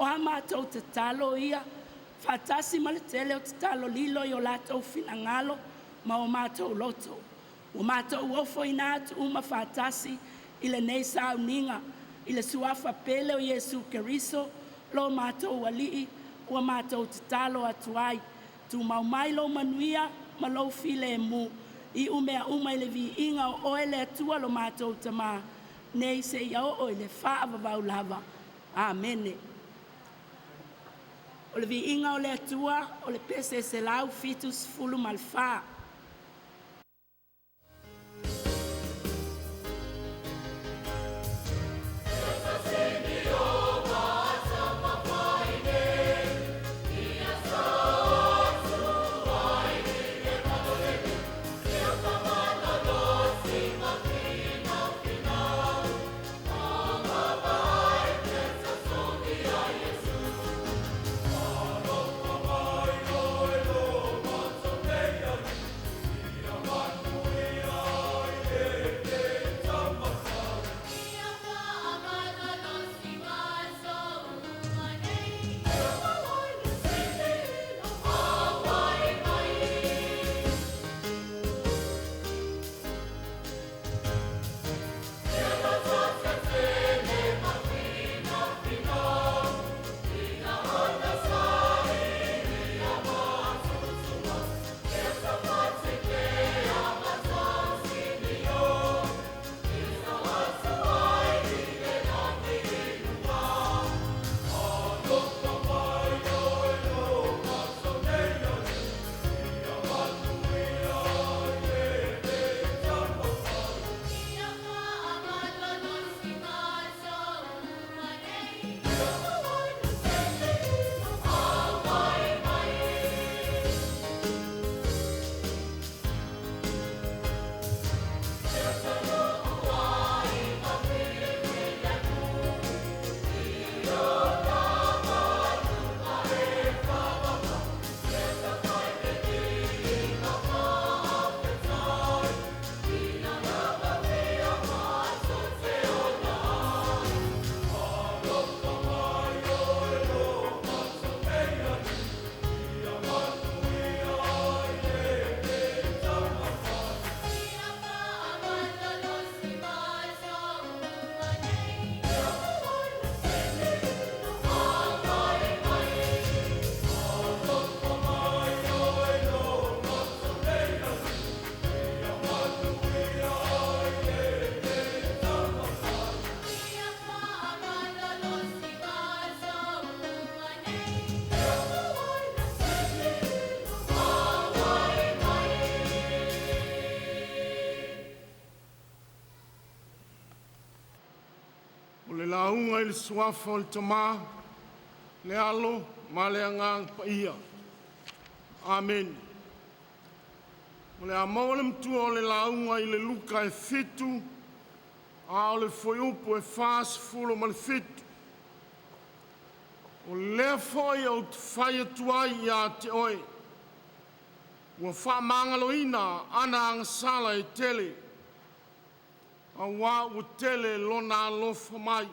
O a matou tatalo ia faatasi ma le tele o tatalo lilo i o latou finagalo ma o matou loto. Ua matou ofoina atu uma faatasi i lenei sauniga i le Suafa pele o Iesu Keriso lo matou Alii, ua matou tatalo atu ai, tumau mai lou manuia ma lou filemu, iu mea uma i le viiga o Oe le Atua lo matou Tama, nei seia oo i le faavavau lava. Amene. O le viiga o le Atua o le pese 174. O le lauga i le Suafa o le Tama, le Alo ma le Agaga Paia. Amene. O le a maua le matua o le lauga i le Luka e 7, a o le fuaiupu e 47. O lea foi ou te fai atu ai ia te oe, ua faamagaloina ana agasala e tele, auā ua tele lona alofa mai.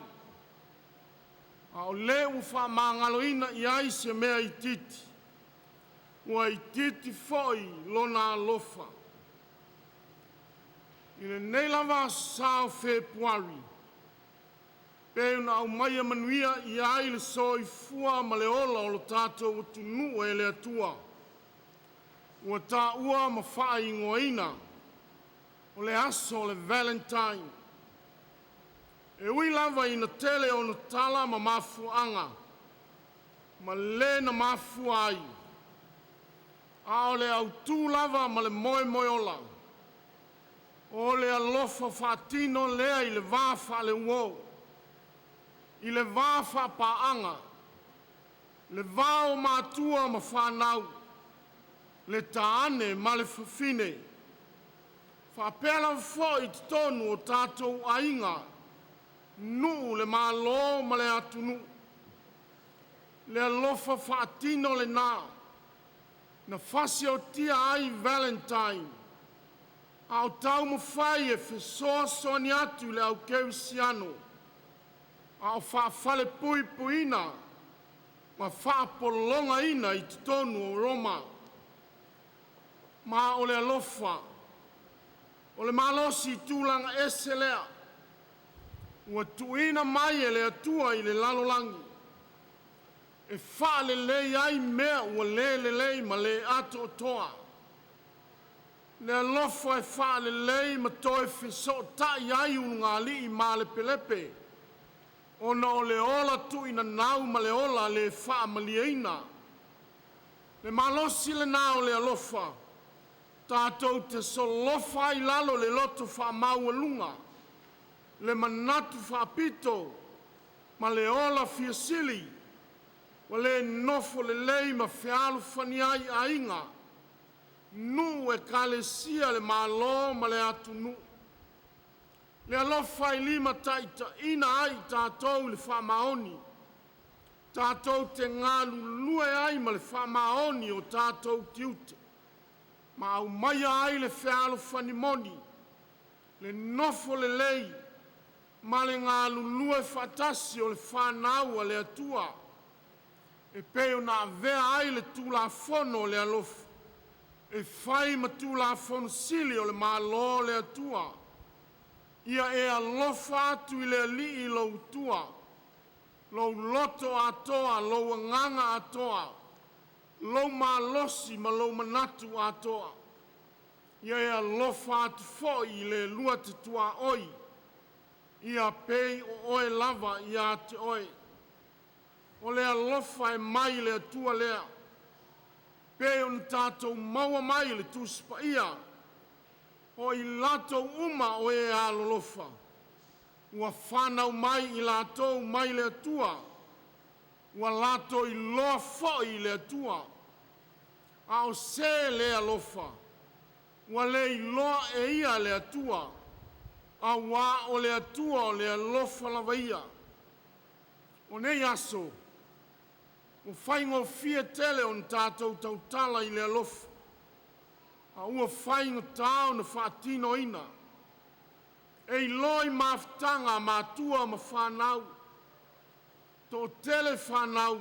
A o le ua faamagaloina i ai se mea itiiti, ua itiiti foi lona alofa. I lenei lava aso Sa o Fepuari, pei ona aumaia manuia i ai le soifua ma le ola o lo tatou atunuu e le Atua, ua taua ma faaigoaina o le aso o le Valentine. E ui lava ina tele ona tala ma mafuaaga ma le na mafua ai, a o le autu lava ma le moemoe ola, o le alofa faatino lea i le va faale-uo, i le va faapaaga, le va o matua ma fanau, le taane ma le fafine, faapea lava foi i totonu o tatou aiga, nuu, le malo ma le atunuu. Le alofa faatino lena na fasiotia ai Valentine, a o taumafai e fesoasoani atu i le au kerisiano a o faafalepuipuina ma faapologaina i totonu o Roma. Ma o le alofa, o le malosi tulaga ese lea, ua tuuina mai e le Atua i le lalolagi, e faalelei ai mea ua le lelei ma le atoatoa. Le alofa e faalelei ma toe fesootai ai ulugalii malepelepe ona o le ola tuuinanau ma le ola le faamalieina. Le malosi lena o le alofa tatou te solofa ai i lalo le loto faamaualuga, le manatu faapito ma le ola fia sili, ua le nofo lelei ma fealofani ai aiga, nuu, ekalesia, le Malo ma le atunuu. Le alofa e limataitaiina ai i tatou i le faamaoni, tatou te galulue ai ma le faamaoni i o tatou tiute, ma aumaia ai le fealofani moni, le nofo lelei ma le galulue faatasi o le fanau a le Atua, e pei ona avea ai le Tulafono o le alofa e fai ma Tulafono sili o le Malo o le Atua. Ia e alofa atu i le Alii lou Atua, lou loto atoa, lou agaga atoa, lou malosi ma lou manatu atoa. Ia e alofa atu foi i le lua te tuaoi, ia pei o oe lava ia te oe. O le alofa e mai le Atua lea, pei ona tatou maua mai le Tusi Paia, “O i latou uma o e alolofa, ua fanau mai i latou mai le Atua, ua latou iloa foi le Atua. A o se le alofa, ua le iloa e ia le Atua, auā o le Atua o le alofa lava ia.” O nei aso ua faigofie tele ona tatou tautala i le alofa, a ua faigata ona faatinoina. E iloa i mafutaga a matua ma fanau, toatele fanau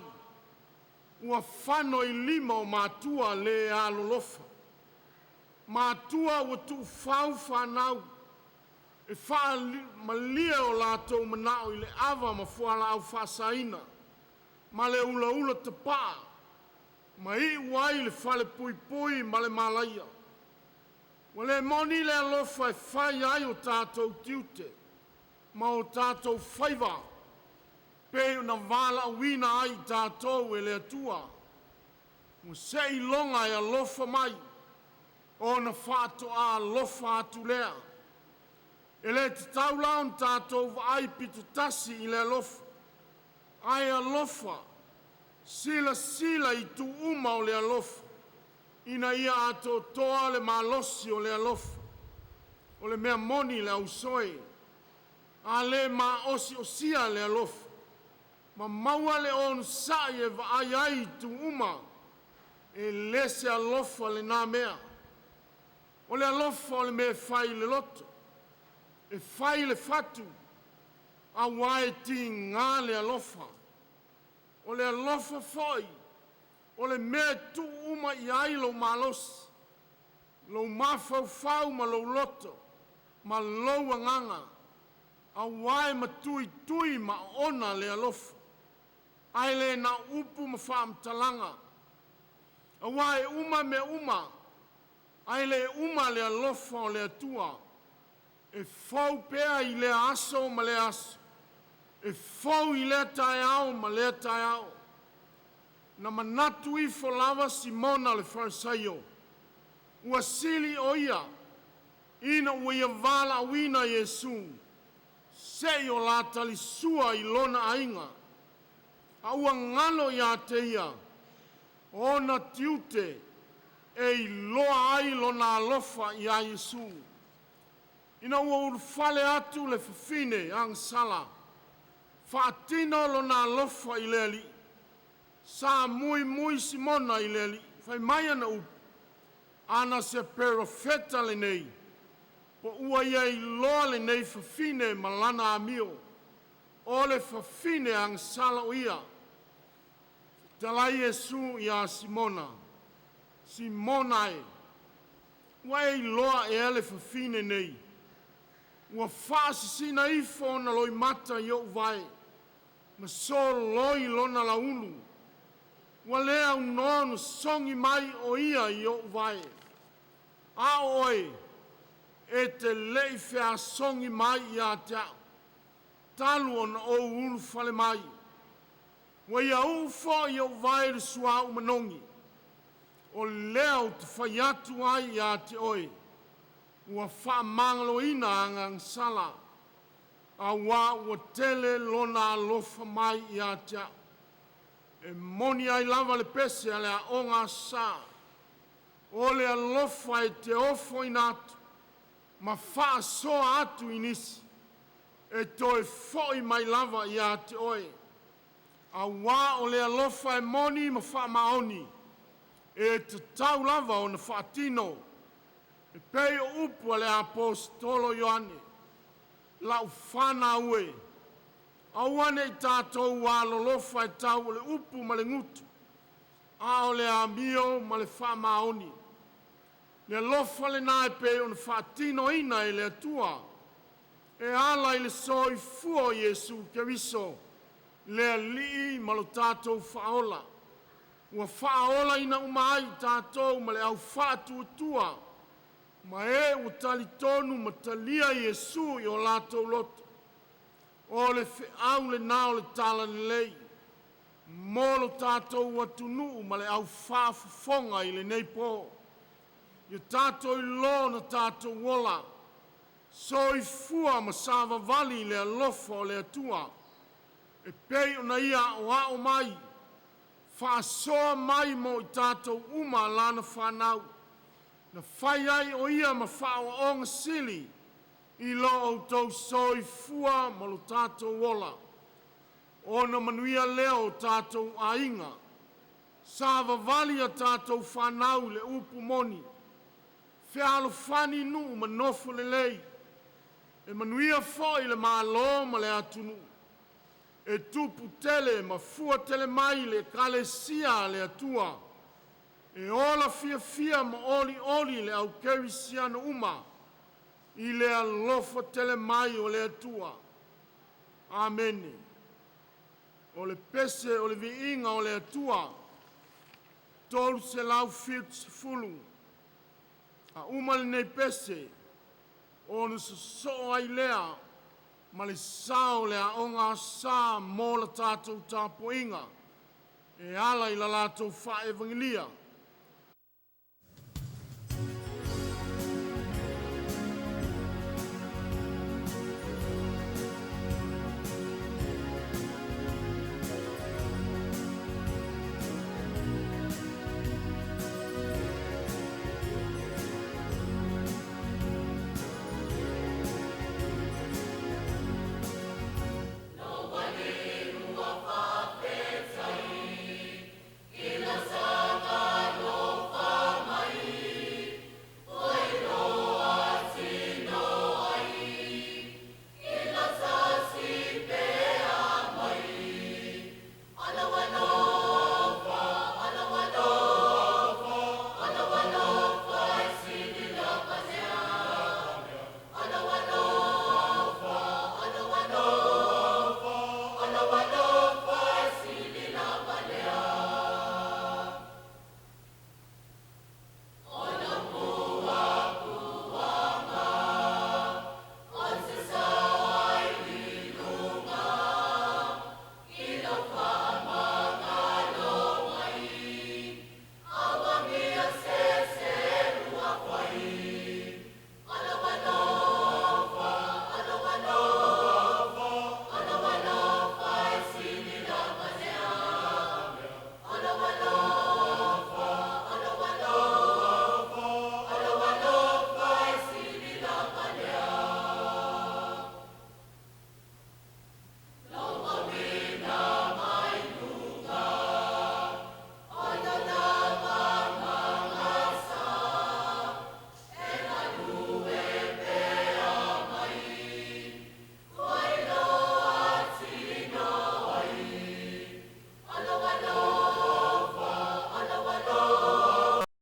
ua fano i lima o matua le alolofa, matua ua tuufau fanau e faamalie o latou manao i le ava ma fualaau faasaina ma le ulaula tapaa, ma iu ai i le falepuipui ma le malaia. Ua le moni le alofa e fai ai o tatou tiute ma o tatou faiva pei ona valaauina ai i tatou e le Atua. Ua seiloga e alofa mai ona faatoa alofa atu lea. E le tatau la ona tatou vaai pitotasi i le alofa, ae alofa silasila i itu uma o le alofa ina ia atoatoa le malosi o le alofa. O le mea moni le au soe, a le maosiosia le alofa ma maua le onosai e vaai ai i itu uma, e le se alofa lena mea. O le alofa o le mea e fai i le loto, e fai i le fatu, auā e tiga le alofa. O le alofa foi o le mea e tuu uma i ai lou malosi, lou mafaufau ma lou loto ma lou agaga, auā e matuitui ma oona le alofa, ae le na o upu ma faamatalaga. Auā e uma mea uma, ae le uma le alofa o le Atua. E fou pea i lea aso ma lea aso, e fou i lea taeao ma lea taeao. Na manatu ifo lava Simona le Farisaio, ua sili o ia, ina ua ia valaauina Iesu se i o la talisua i lona aiga, a ua galo ia te ia ona tiute e iloa ai lona alofa ia Iesu. Ina ua ulufale atu le fafine agasala, faatino lona alofa i le Alii, sa muimui Simona i le Alii, fai mai ana upu, “Ana se perofeta lenei, po ua ia iloa lenei fafine ma lana amio, o le fafine agasala o ia.” Fetalai Iesu iā Simona, “Simona e, ua e iloa ea le fafine nei? Ua faasisina ifo ona loimata i ou vae ma soloi lona lauulu. Ua le aunoa ona sogi mai o ia i ou vae. A o oe, e te le i feasogi mai ia te au talu ona ou ulufale mai. Ua ia uu foi ou vae i le suauu manogi. O lea ou te fai atu ai ia te oe, ua faamagaloina ana agasala, auā ua tele lona alofa mai ia te au. E moni ai lava le pese a le Aoga Aso Sa, o le alofa e te ofoina atu ma faasoa atu i nisi, e toe foi mai lava ia te oe, auā o le alofa e moni ma faamaoni, e tatau lava ona faatino. E pei o upu a le Aposetolo o Ioane, lau fanau e, aua ne i tatou alolofa e tau o le upu ma le gutu, a o le amio ma le faamaoni. Le alofa lena e pei ona faatinoina e le Atua e ala i le soifua o Iesu Keriso le Alii ma lo tatou Faaola, ua faaolaina uma ai i tatou ma le au faatuatua ma e ua talitonu ma talia Iesu i o latou loto. O le feau lena o le Talalelei mo lo tatou atunuu ma le au faafofoga i lenei po. Ia tatou iloa ona tatou ola soifua ma savavali i le alofa o le Atua e pei ona Ia aoao mai, faasoa mai mo i tatou uma lana fanau, na fai ai o Ia ma Faaoaoga Sili i lo outou soifua ma lo tatou ola, ona manuia lea o tatou aiga. Savavali a tatou fanau i le upu moni, fealofani nuu ma nofo lelei, e manuia foi le Malo ma le atunuu. E tupu tele ma fua tele mai le Ekalesia a le Atua. E ola fiafia ma olioli le au kerisiano uma i le alofa tele mai o le Atua. Amene. O le pese o le viiga o le Atua. 370. A uma lenei pese, ona sosoo ai lea ma le sao o le Aoga Aso Sa mo le tatou tapuaiga e ala i la latou faaevagelia.